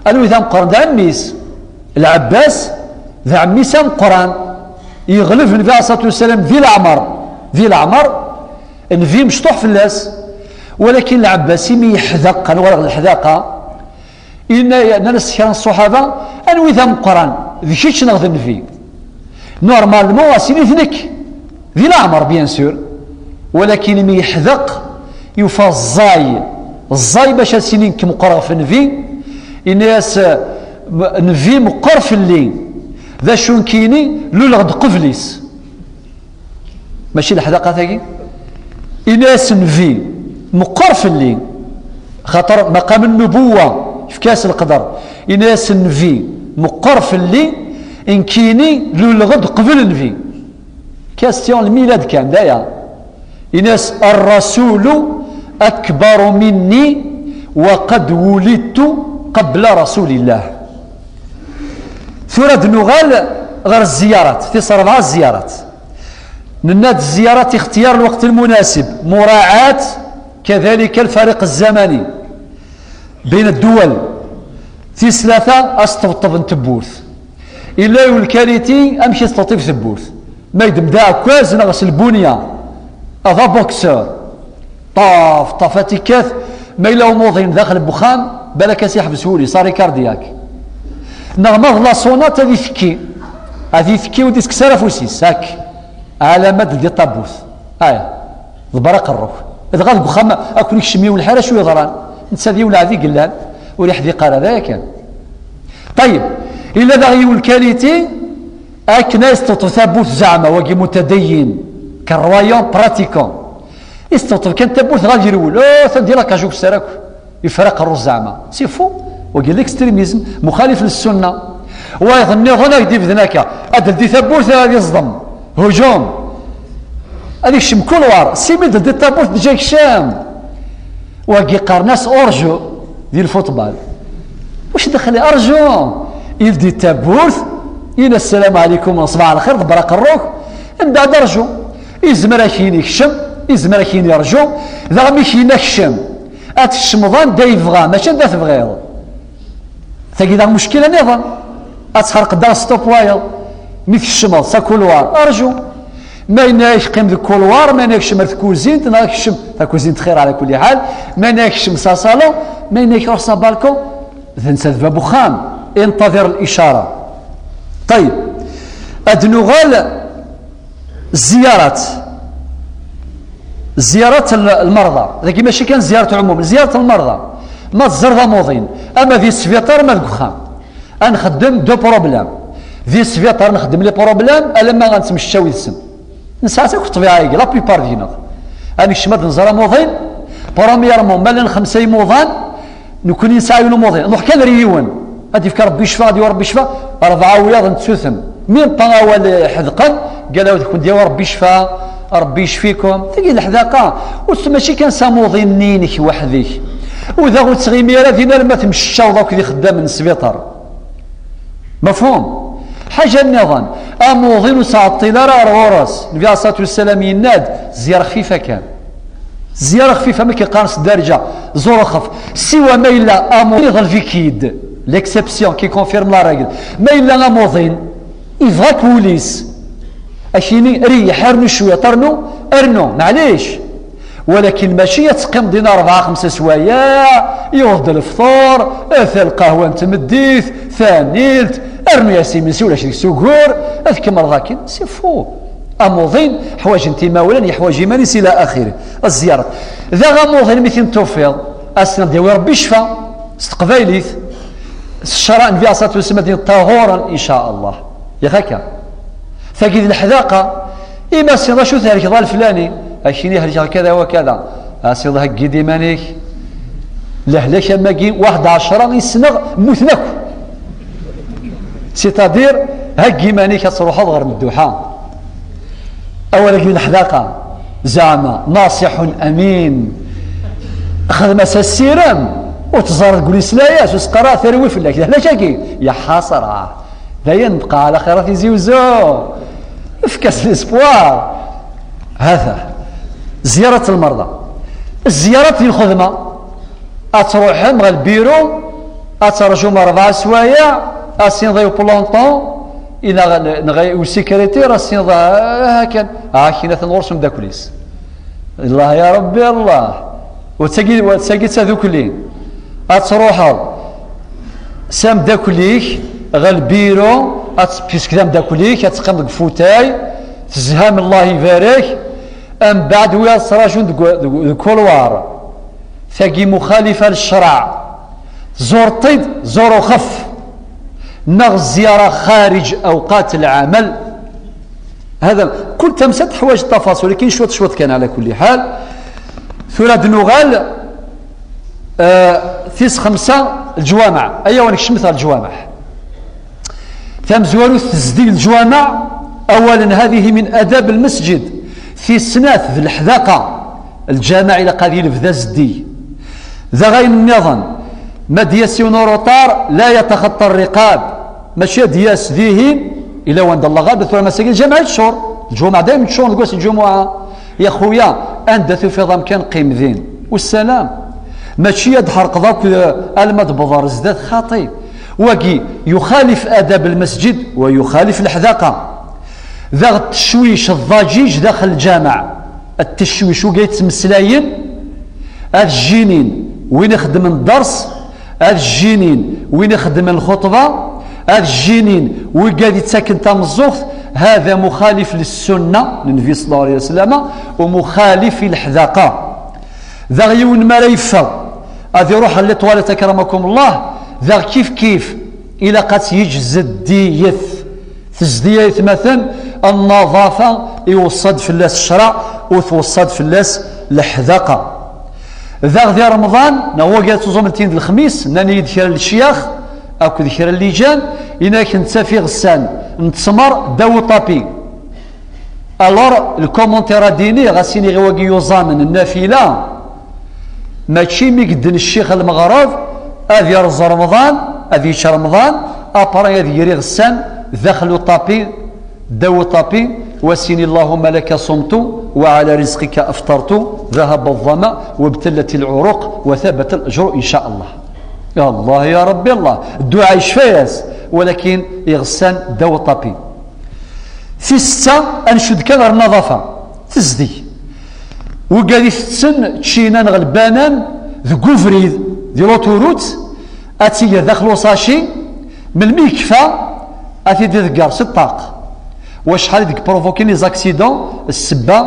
anwa i d ameqqran? D ɛemmi-s. Lɛebbas d ɛemmi-s ameqqran. Yeɣleb Nnbi ɛalayhi ṣṣalatu wassalam di leɛmer. Di leɛmer, Nnbi mecṭuḥ fell-as. Walakin Lɛebbas, imi yeḥdeq, ad nuɣal ɣer leḥdaqa, Inna-, nnan-as kra n ṣṣuḥaba: "Anwa i d ameqqran, d kečč neɣ d Nnbi?" Normalement, ad s-yini: "D nekk." Di leɛmer, bien sûr. Walakin imi yeḥdeq, yufa ẓẓay, ẓẓay bac ad s-yini: "Nekk meqqreɣ ɣef Nnbi." Inna-yas: "Nnbi meqqer fell-i. D acu nekkini, luleɣ-d qbel-is." Mačči leḥdaqa tagi? Ini-as: "Nnbi meqqer fell-i." Xaṭer maqam nnubuwa, yefka-as leqder. Ini-as: "Nnbi meqqer fell-i, nekkini luleɣ-d qbel Nnbi." Question lmilad kan, d aya. Ini-as: "Ar-rasulu akbaru minni wa qad wulidtu qabla rasulillah." Tura ad nuɣal ɣer zziyarat, tis rebɛa zziyarat. Nenna-d zziyarat ixtiyar lweqt lmunasib, muraɛat kadalika lfariq zzamani bayna dduwal. Tis tlata, asṭebṭeb n tewwurt. Illa yiwen lkaliti, amek i teṭṭef tewwurt? Ma yedem d aɛekkaz neɣ s lbunya, ad abokseur. Ṭaf, ṭaf, ad t-ikkat, ma yella umuḍin daxel n wexxam, balak ad s-iḥbes wul-is, arrêt cardiaque. Neɣ ma d la sonate ad itekki, ad itekki ur d-iskes ara afus-is, ak. Alama d di ṭabut. Aya, ḍebber aqerru-k. Dɣa deg wexxam, ad ken-ikcem yiwen lḥir, acu yeḍran? Netta d yiwen lɛebd i yellan, ur iḥdiq ara, d aya kan. Ṭayyeb, illa daɣ yiwen lkaliti, akken ay s-teṭṭef tawwurt zeɛma, wagi mutadayyin, croyant, pratiquant. Isteṭṭef kan tawwurt ɣer yerwel, oh, atan di la cage ukessar akk. Yefra aqerru-s zeɛma. C'est faux. Wagi d l'extrémisme, muxalif lessunna. Wayeḍ nniḍen ad k-d-ibden akka. Ad teldi tawwurt, ad iẓdem. Hujum. Ad ikcem couloir. Simi d-teldi tawwurt, déjà yekcem. Wagi qqaren-as urju di lfutbal. Wac dexli, arju. Yeldi tawwurt, yini: "Sslam ɛlikum, ṣbaḥ lxir, ḍebber aqerru-k." Mbeɛd arju. Izmer ad k-yini kcem, izmer ad k-yini rju, daɣ mi k-yenna kcem, ad tkecmeḍ anda yebɣa, mačči anda tebɣiḍ. Tagi daɣ muckila niḍen. Ad txerqeḍ daɣ stop wayeḍ. Mi tkecmeḍ s akulwar, arju. Ma yenna-ak qqim deg kulwar, ma yenna-ak kcem ar tkuzint, neɣ kcem, takuzint xir ɛla kulli ḥal, ma yenna-ak kcem s asalon, ma yenna-ak ruḥ s abalkun, d netta d bab uxxam. Intaḍir licara. Ṭayyeb. Ad nuɣal Zziyarat. Zziyarat l-, lmerḍa. Dagi mačči kan zziyarat uɛmum, zziyarat lmerḍa. Ma tẓerḍ amuḍin, ama di sbiṭar, ama deg uxxam. Ad nxeddem deux problèmes. Di sbiṭar nxeddem les problèmes, alamma ad nettmecčaw yid-sen. Nesɛa akk ṭṭbiɛa-agi, la plupart deg-neɣ. Ad nekcem ad nẓer amuḍin, premièrement, ma llan xemsa imuḍan, Nekkni nesɛa yiwen umuḍin, nruḥ kan ar yiwen, ad d-yefk Rebbi ccfa, ad d-yawi Rebbi ccfa, rebɛa wiyaḍ nettuten. Même pas awal ḥedqen, qal-awen ad ken-d-yawi Rebbi ccfa, Rebbi yecfikum. Tagi d leḥdaqa, ur tt-, mačči kan s amuḍin-nni-inek weḥd-k. U daɣ ur ttɣimi ara din arma tmecčaweḍ akked ixeddamen n sbiṭar. Mafhum? Ḥaǧa nniḍen, amuḍin ur ttɛeṭṭil ara ar ɣur-s. Nnbi ɛalayhi ṣṣalatu wassalam yenna-d, zzyara xfifa kan. Zzyara xfifa, amek i qqaren s ddarǧa, zurxef. Siwa ma yella amuḍin iḍleb-ik-id. L'exception qui confirme la règle. Ma yella amuḍin, yebɣa-k wul-is. Akini, riyyeḥ, rnu cwiṭ, rnu, rnu, maɛlic. Walakin mačči ad teqqimeḍ din rebɛa, xemsa swayeɛ, yiweḍ-d lefṭur, ata lqahwa n tmeddit, tanilt, rnu-yas imensi, ulac deg-s ugur, ad tkemmleḍ akin, c'est faux. Amuḍin, ḥwaǧen-t imawlan, yeḥwaǧ iman-is, ila axiri. Zziyarat. Daɣ amuḍin, mi t-in-tufiḍ, ad s-ten-id-yawi Rebbi ccfa, s teqbaylit. S ccṛeɛ, Nnbi ɛalayhi ṣṣalatu wassalam ad d-yini ṭahuran, in ca Allah. Yak akka. Tagi d leḥdaqa. Imi as-tiniḍ acu thelkeḍ a leflani? Akini helkeɣ kada wa kada. As-tiniḍ heggi-d iman-ik. Lehlak am wagi, waḥed ɛecṛa i ssneɣ, mmuten akk. C'est-à-dire, heggi iman-ik ad truḥeḍ ɣer dduḥa. Awal-agi d leḥdaqa. Zeɛma, naṣiḥun amin. Xdem-as asirem, ur teẓẓar deg ul-is layas, ur s-qqar ara terwi fell-ak. D lehlak-agi. Ya ḥasra. Dayen bqa ɛla xir a Tizi Uzzu. Efk-as l'espoir. Hata. Ziyarat lmerḍa. Ziyarat di lxedma. Ad truḥem ɣer lbiru, ad terjum rebɛa swayeɛ, ad s-tiniḍ i uplanton, i neɣ, neɣ i usikriti, ad s-tiniḍ, ah, kan, ah, kina-ten ɣur-s umeddakel-is. Allah ya Rebbi, Allah. U d tagi, u d tagi d tadukli. Ad truḥeḍ s ameddakel-ik ɣer lbiru, ad t-, puisque d ameddakel-ik, ad teqqimeḍ deg ufutay, tezham, Allah ibarek, mbeɛd wi ad ttṛajun deg, deg, deg couloir. Tagi muxalifa lecṛeɛ. Tzureḍ-t-id, ẓur uxef. Neɣ zzyara xariǧ awqat lɛamal. Hada, kul tamsalt teḥwaǧ ṭṭafas, walakin cwiṭ cwiṭ kan, ɛla kulli ḥal. Tura ad nuɣal, eh, tis xemsa, lǧwameɛ. Aya wa nekcem ɣer lǧwameɛ. Tamezwarut, tezdeg n lǧwameɛ, awalen, hadihi min adab lmesǧid. Tis snat d leḥdaqa, lǧameɛ ilaq ad yelbed azdeg. Daɣ ayen nniḍen, ma d-yas yiwen uruṭar, la yataxaṭṭa rriqab, mačči ad d-yas dihin, ila wanda Allah ɣaleb, tura ass-agi lǧameɛ yettcur, lǧumeɛ dayem yettcur deg wass n lǧumuɛa. Ya xuya, anda tufiḍ amkan, qqim din. Ussalam. Mačči ad d-tḥerqeḍ akk, eh, alma d-tewwḍeḍ ɣer zdat, xaṭi. Wagi yuxalif adab lmasǧid wa yuxalif leḥdaqa. Daɣ ttecwic, ḍḍaǧiǧ daxel lǧameɛ. Ttecwic, wigi yettmeslayen, ad jjinin win ixeddmen dders, ad jjinin win ixeddmen lxuṭba, ad jjinin wigad yettaken tameẓẓuɣt, hada muxalif lissunna n Nnbi sallallahu alayhi wa sallam, u muxalif i leḥdaqa. Daɣ yiwen mi ara yeffeɣ, ad iruḥ ɣer les toilettes, akramakum Allah, daɣ kif kif, ilaq ad tt-yeǧǧ zeddiyet. Tezdi ay atmaten, nnaḍafa iweṣṣa-d fell-as ccreɛ, u tweṣṣa-d fell-as leḥdaqa. Daɣ di Remḍan, neɣ wagi ad tuẓumen tin d lexmis, nnan-iyi-d kra n lecyax akked kra n liǧan, yenna-ak nettaf iɣessan n ttmer ddaw uṭapi. Alors, le commentaire ad d-iniɣ, ad s-iniɣ i wagi yuẓamen n nafila, mačči mi yedden ccix lmeɣreb, ad yerẓ Remḍan, ad yečč Remḍan, après ad yerr iɣessan daxel uṭapi, ddaw uṭapi, u ad s-yini: اللهم لك صمت وعلى رزقك أفطرت، ذهب الظمأ وابتلت العروق وثبت الأجر إن شاء الله. Ya Allah, ya Rebbi Allah. Dduɛa yecfa-yas, walakin iɣessan ddaw uṭapi. Tis setta, ad ncud kan ɣer nnaḍafa, tezdeg. Wigad itetten ččina neɣ lbanan deg ubrid, di l'autoroute, ad tt-iger daxel usaci, melmi yekfa, ad t-id-iḍegger s ṭṭaq. Wacḥal i deg provoquin les accidents, ssebba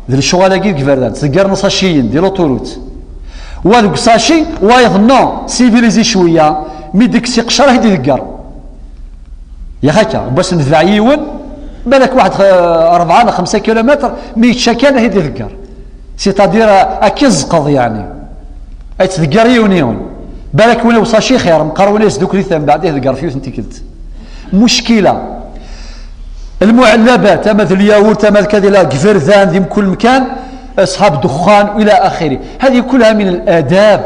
d lecɣal-agi deg iberdan, ttḍeggaren usaciyen di l'autoroute. Wa deg usaci, wayeḍ non, civilisé cwiya, mi d-ikkes iqeccer ad t-id-iḍegger. Yak akka, n wass nedbeɛ yiwen, balak waḥed, eh, rebɛa neɣ xemsa kilumitr, mi yečča kan ad t-id-iḍegger. C'est-à-dire, eh, ad k-iẓqeḍ, yeɛni. Ad yettḍegger yiwen yiwen. Balak win usaci xir, meqqar win yesdukkel-it mbeɛd iḍegger f yiwet n tikkelt. Muckila. Lmuɛellabat, ama d lyawurt, ama d kadila, deg iberdan, di mkul mkan, asḥab ddexxan, ila axiri. Hadi kulha min al-adab.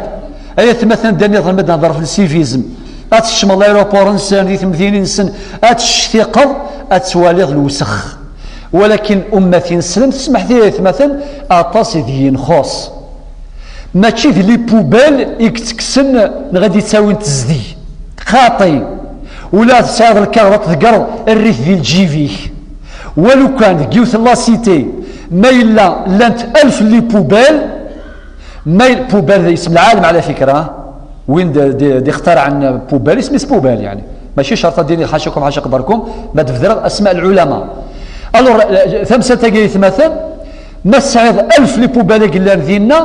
Ay atmaten, da nniḍen ma d-nehder f le civisme. Ad teččem ɣer l'aéroport-nsen, di temdinin-nsen, ad tectiqeḍ, ad twaliḍ lewsex. Walakin ummat ineslen, tesmeḥ-iyi ay atmaten, aṭas i deg-i nxuṣ. Mačči d les poubelles i yettekksen neɣ i d-yettawin tezdeg. Xaṭi. Ula tesɛiḍ lkaɣeḍ ad tḍeggreḍ, err-it di lǧib-ik. Walu kan deg yiwet n la cité ma yella llant alef n les poubelles, ma yella poubelle d isem lɛalem ɛla fikra, win d, d, d ixtaraɛen poubelle isem-is poubelle, yeɛni mačči ccerṭ ad d-iniɣ ḥacakum ḥaca qederkum ma d-bedreɣ asma n lɛulama. Alors, tamsalt-agi ay atmaten, ma tesɛiḍ alef n les poubelles i yellan dinna,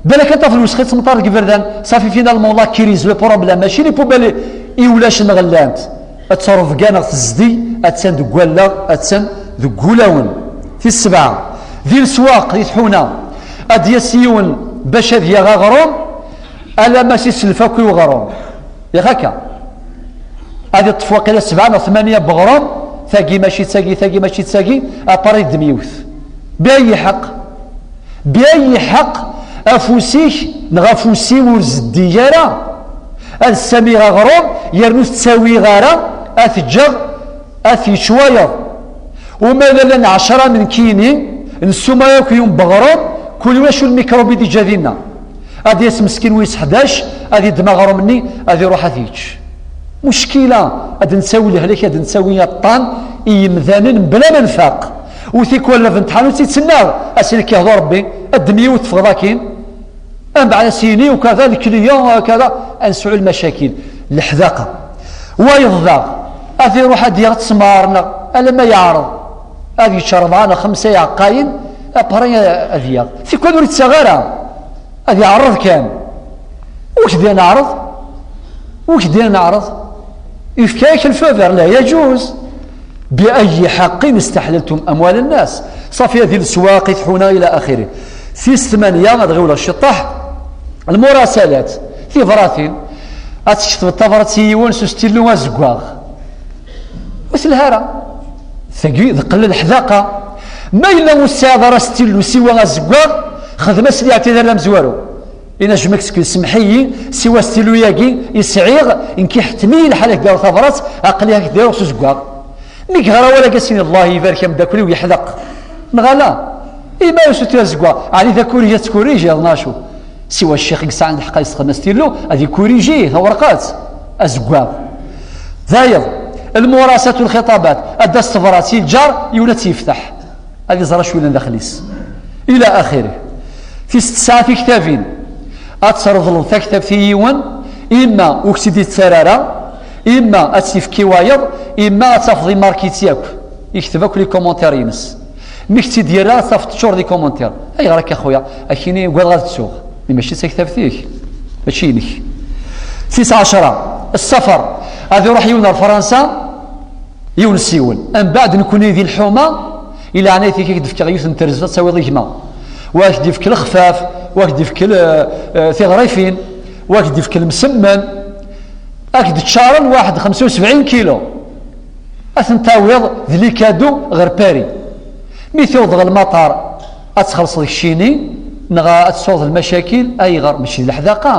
balak ad tafeḍ lwesxa yettmeṭṭar deg iberdan, safi, finalement la crise, le problème mačči les poubelles i ulac neɣ llant, ad tettrebga neɣ tezdi, attan deg wallaɣ, attan deg wulawen. Tis sebɛa, di leswaq, di tḥuna, ad d-yas yiwen bac ad yaɣ aɣrum, alamma s iself akk i uɣrum. Yaɣ akka. Ad iṭṭef waqila sebɛa neɣ tmanya n weɣrum, tagi mačči d tagi, tagi mačči d tagi, après yeddem yiwet. Bi ayi ḥeqq? Bi ayi ḥeqq afus-ik neɣ afus-iw ur zeddig ara? Ad ssamiɣ aɣrum, yernu ur t-ttawiɣ ara, ad t-ǧǧeɣ, ad t-yečč wayeḍ. Uma yella llan ɛecra n kini, nessuma akk yiwen n weɣrum, kul wacu lmikrub i d-iǧǧa dinna. Ad d-yas meskin wis ḥdac, ad yeddem aɣrum-nni, ad iruḥ ad t-yečč. Muckila, ad d-nettawi lehlak, ad d-nettawi aṭṭan i yimdanen mebla ma nfaq. U tikwal bab n tḥanut i ttennaɣ, as-inek ihdu Rebbi, ddem yiwet teffɣeḍ akin. Ambeɛd as-yini ukada lekliya, kada, ad nesɛu lmacakil. Leḥdaqa. Wayeḍ daɣ, ad iruḥ ad yaɣ ttesmar neɣ alamma yeɛreḍ. Ad yečč rebɛa neɣ xemsa iɛeqqayen, après ad yaɣ. Tikwal ur yettaɣ ara. Ad iɛreḍ kan. Ur k-d-neɛreḍ. Ur k-d-neɛreḍ. Yefka-yak le feu vert, la يجوز. بأي حق استحللتم أموال الناس؟ Ṣafi, di leswaq, i tḥuna, ila axiri. Tis tmanya, ad ɣiwleɣ ciṭṭaḥ, lmurasalat, tibratin, ad tketbeḍ tabrat i yiwen s ustillu azeggaɣ. Ur telha ara. Tagi d qella leḥdaqa. Ma yella ur tesɛiḍ ara stillu siwa azeggaɣ, xdem-as liɛtidal amezwaru. Inajmek seg semḥ-iyi, siwa stillu-agi i sɛiɣ, nekk iḥettem-iyi lḥal ad k-d-aruɣ tabrat, aql-i ad k-d-aruɣ s uzeggaɣ. Mi yeɣra wala asin, Allah ibarek ameddakel-iw, yeḥdeq. Neɣ ala? Ima ur suti azeggaɣ, ɛni d akurij ad tkurijiḍ neɣ acu? Siwa ccix i yesɛan lḥeqq ad yesxdem astillu, ad ikuriji tawerqat. Azeggaɣ. Dayeḍ, lmurasat u lxitabat, ad d-tas tebrat si lǧar, yiwen ad tt-yefteḥ. Ad iẓer acu yellan daxel-is. Ila axiri. Tis tesɛa tiktabin. Ad treḍleḍ taktabt i yiwen, imma ur k-tt-id-yettarra ara, imma ad tt-yefk i wayeḍ, imma ad tafeḍ imark-itt yakk. Yekteb akk les commentaires-ines. Mi k-tt-id-yerra, ad tafeḍ teččur d les commentaires. Ayɣer akka, a xuya? Akini ugadeɣ ad ttuɣ. Mačči d taktabt-ik. Mačči inek. Tis ɛecra. Ṣṣefer. Ad iruḥ yiwen ar Fransa, yiwen s yiwen. Mbeɛd, nekni di lḥuma, i leɛnayt-ik, ad k-d-fkeɣ yiwet n trezza, ad tawiḍ i gma. Wa ad k-d-yefk lexfaf, wa ad k-d-yefk l-, eh, tiɣrifin, wa ad k-d-yefk lemsemmen, ad k-d-ččaren waḥed xemsa u sebɛin kilu. Ad ten-tawiḍ d les cadeaux ɣer Paris. Mi tawḍeḍ ɣer lmaṭar, ad txellṣeḍ keččini, neɣ ad tesɛuḍ lmacakil? Ayɣer? Mačči d leḥdaqa.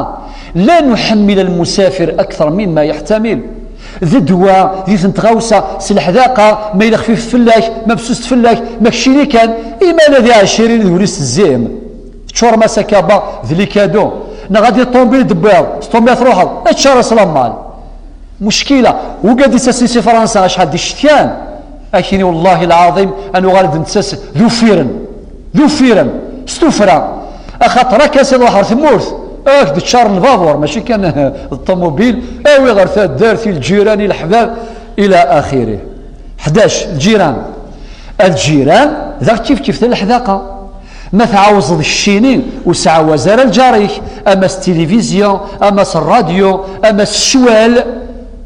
لا نحمل المسافر أكثر مما يحتمل. D ddwa, d yiwet n tɣawsa, s leḥdaqa, ma yella xfifet fell-ak, ma fessuset fell-ak, ma keččini kan, ima ala di ɛecrin d ur istezzim. Teččurem asakaba d les cadeaux. Neɣ ad iṭumbil d-tewwiḍ, s ṭumbil ad truḥeḍ, ad teččar s lammal. Muckila, ugad-is asin si Fransa, acḥal d icetkan. Akini, wallahi lɛaḍim, ad nuɣal d nettas d ufiren. D ufiren. S tuffra. Axaṭer akka s iruḥ ɣer tmurt, ad k-d-ččaren lbabuṛ, mačči kan d ṭumubil, awi ɣer taddart, i lǧiran, i leḥbab, ila axiri. Ḥdac, lǧiran. Lǧiran, daɣ kif kif d leḥdaqa. Ma tɛawzeḍ keččini, ur sɛawaz ara lǧar-ik, ama s tilivizyu, ama s rradyu, ama s ccwal,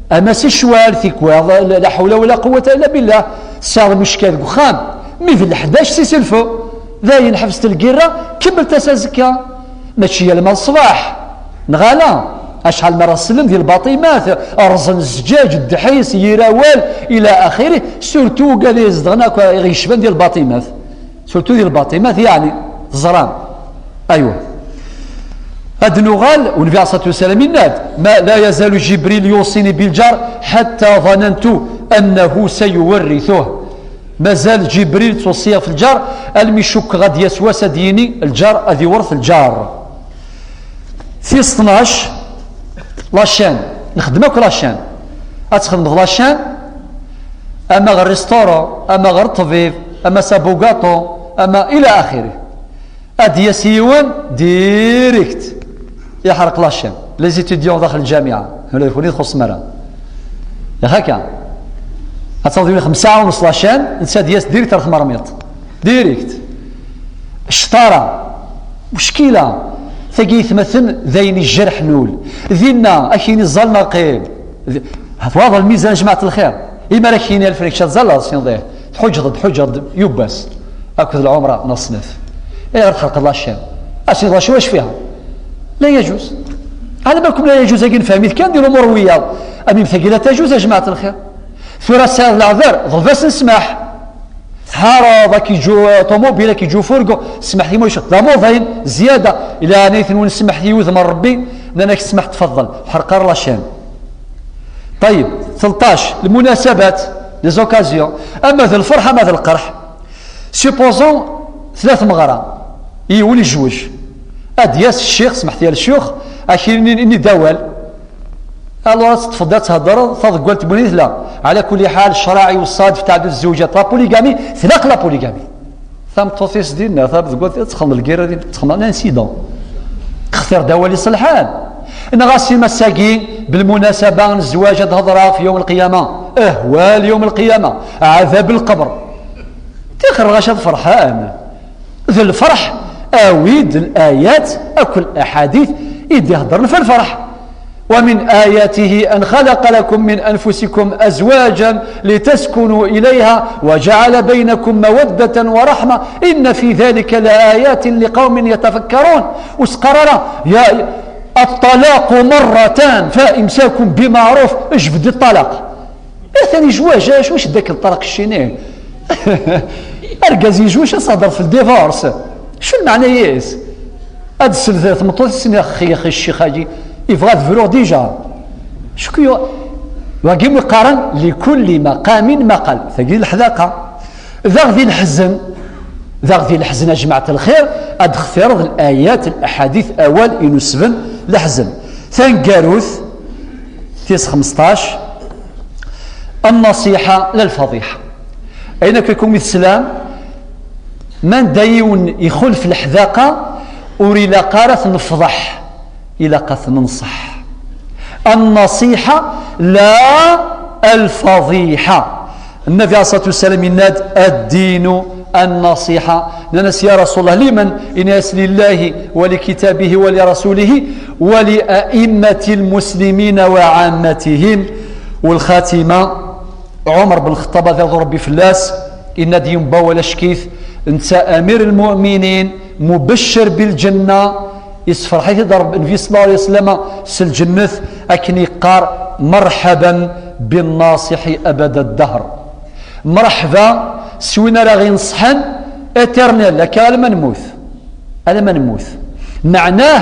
ama s ccwal, tikwal, la, la ḥawla wala quwwata illa billah, tesɛiḍ lmucka deg uxxam, mi d leḥdac s iselfu, dayen ḥebset lgirra, kemmelt-as azekka, mačči yal ma ṣṣbeḥ, neɣ ala? Acḥal mi ara tsellem di lbaṭimat, rẓen zzǧaǧ, ddḥis, yir awal, ila axiri, surtout ugad i izedɣen akk, i ɣ-yecban di lbaṭimat. Surtout di lbaṭimat, yeɛni, teẓram. Aywa. Ad nuɣal, u Nnbi ɛalayhi ṣṣalatu wassalam yenna-d, ما لا يزال جبريل يوصيني بالجار حتى ظننت أنه سيورثه. Mazal Ǧibril ttweṣṣiyeɣ f lǧar, almi cukkeɣ ad d-yas wass ad d-yini lǧar ad iwret lǧar. Tis tnac, la chaîne. Ixeddem akk la chaîne. Ad txedmeḍ la chaîne, ama ɣer restaurant, ama ɣer ṭṭbib, ama s abugaṭu, ama ila axiri. Ad d-yas yiwen direct, iḥreq la chaîne. Les étudiants daxel lǧamiɛa, ula d kenwi txuṣṣem ara. Yak akka. Ad tawḍem i xemsa ɣer nnṣ la chaîne, netta ad d-yas direct ar tmermiṭ. Direct. Ccṭara. Muckila. Tagi yetmaten d ayen ijerḥen ul. Dinna, ad k-yini ẓẓal neɣ qqim. Di-, twaḍ lmizan, jmaɛt lxir. Imi ara k-yini alfan, kečč ad tzaleḍ, sinḍih. Tḥuǧǧeḍ-d, tḥuǧǧeḍ-d, yubbas. Akked lɛumra neɣ snat. Ayɣer txerqeḍ la chaîne? Asin d acu, acu fiha? La yajuz. Ɛla ma kum la yajuz, agi nefhem-it kan di lumuṛ wiyaḍ. Amim tagi la tajuz, a jmaɛt lxir. Tura tesɛiḍ leɛder, ḍleb-asen ssmaḥ. Tḥareḍ, ad k-iǧu ṭumubil, ad k-iǧu furgu, smeḥ-iyi ma ulac, d amuḍin, zzyada. Ila ɛnayt-nwen, smeḥ-iyi wudem n Ṛebbi, nnan-ak smeḥ, tfaḍel, ḥreq ar la chaîne. Ṭayyeb, tleṭṭac, lmunasabat, les occasions, ama d lferḥ, ama d lqerḥ. Supposons, tella tmeɣra, yiwen yejwej. Ad d-yas ccix, smeḥ-iyi a ccix, ad k-yini, ini-d awal. Alors, ad teṭṭfeḍ ad theddreḍ, taḍeggalt n win i tella. Ɛla kulli ḥal, ccṛeɛ iweṣṣa-d fi tɛaddud zzewǧat. La polygamie, tlaq la polygamie. Tameṭṭut-is dinna, taḍeggalt, ad texdem lgirra din, ad texdem un incident. Xtir-d awal iṣelḥen. Neɣ asim ass-agi, belmunasaba n zzwaǧ ad hedreɣ fi yawm lqiyama. Ahwal yawm lqiyama, ɛadab lqebr. Tixer ɣac ad ferḥen. D lferḥ, awi-d layat akked laḥadit i d-iheddren f lferḥ. ومن آياته أن خلق لكم من أنفسكم أزواجا لتسكنوا إليها وجعل بينكم مودة ورحمة إن في ذلك لآيات لقوم يتفكرون. Ur s-qqar ara, ya, الطلاق مرتان فإمساك بمعروف, ejbed-d ṭṭalaq. Atan yejwaǧ, acu i d-ak ṭṭraq ccini? Argaz yejwaǧ, ad s-hedreḍ f divorce. Acu lmeɛna-is? Ad d-tselder tmeṭṭut-is, axi, axi, ccix-agi, yebɣa ad bruɣ déjà. Acu k-yu-, wagi mi qqaren, لكل مقام مقال. Tagi d leḥdaqa. Daɣ di leḥzen, daɣ di leḥzen, a jmaɛt lxir, ad d-xtireḍ layat, laḥadit, awal inusben leḥzen. Taneggarut, tis xmesṭac, النصيحة لا الفضيحة. Ayen akk ikum i teslam, ma nda yiwen ixulef leḥdaqa, ur ilaq ara ad t-nefḍeḥ, ilaq ad t-nenṣeḥ. النصيحة لا الفضيحة. Nnabi ɛalayhi ṣṣalatu wassalam yenna-d, الدين النصيحة. Nnan-as, ya Rasul Allah, liman? Yenna-as, لله ولكتابه ولرسوله ولأئمة المسلمين وعامتهم. Walxatima, Ɛumar ben Lxeṭṭab, ad iɣḍu Rebbi fell-as, yenna-d yiwen n wawal ackit, netta amir lmuminin, mubeccer bilǧenna, yessefreḥ-it-id Rebbi, Nnbi ṣella Llahu ɛalayhi wa sallam, s lǧennet, akken yeqqar, مرحبا بالناصح أبد الدهر. Mreḥba s win ara ɣ-ineṣḥen, éternel, akka alamma nemmut. Alamma nemmut. Meɛnah,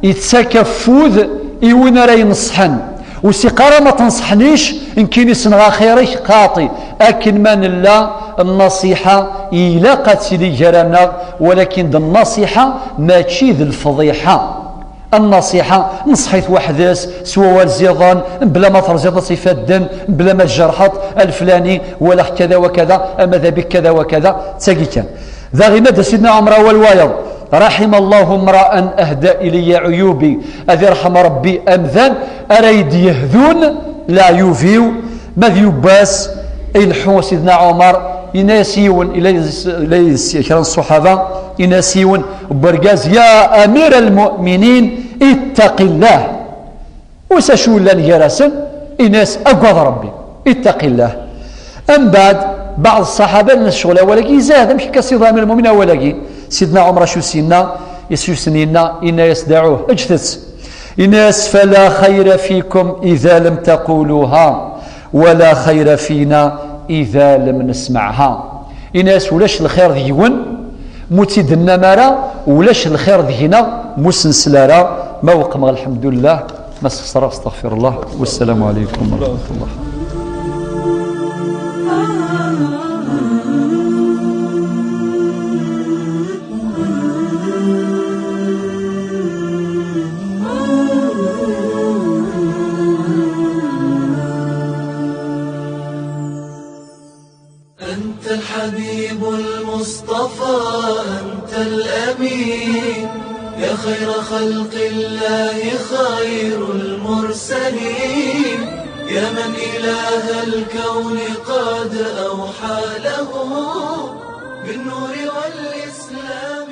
yettak afud i win ara ineṣḥen. Ur s-iqqar ara ma tneṣḥnic, nekkini ssneɣ axir-ik, xaṭi. Akken ma nella, nnaṣiḥa ilaq ad tili gar-aneɣ, walakin d nnaṣiḥa, mačči d lefḍiḥa. Nnaṣiḥa, nṣeḥ-it weḥd-s, s wawal ziḍen, mebla ma terziḍ-as ifadden, mebla ma tjerḥeḍ, a leflani, walaɣ kada wa kada, ama d abik kada wa kada, d tagi kan. Daɣ yenna-d Sidna Ɛumar awal wayeḍ, رحم الله امرأ أهدى إلي عيوبي. Ad irḥem Rebbi amdan ara yi-d-yehdun leɛyub-iw. Ma d yiwwas, ileḥḥu Sidna Ɛumar, yenna-yas yiwen, ila yis-, ila yis-, kra n ṣṣuḥaba, yenna-yas yiwen n wergaz, يا أمير المؤمنين، اتق الله. Ur s acu yellan gar-asen, ini-as, agad Rebbi, ittaqi Llah. Mbeɛd, beɛḍ ṣṣaḥaba nnan-as, ccɣel awal-agi izad, amek akka, Sidi Ɛmir Lmuminin, awal-agi? Sidna Ɛumar acu s-yenna? Acu s-yenna? Yenna-as, daɛuh, ǧǧet-t. Yenna-as, فلا خير فيكم إذا لم تقولوها، ولا خير فينا إذا لم نسمعها. Ini-as, ulac lxir deg-wen, mu tt-id-tennam ara, ulac lxir deg-neɣ, mu s-nsel ara, ma weqmeɣ, lḥemdullah, ma sxeṣreɣ, astaɣfirullah. Wassalamu ɛalaykum wa rahmatullah. أنت الأمين، يا خير خلق الله، خير المرسلين، يا من إله الكون قد أوحى له بالنور والإسلام.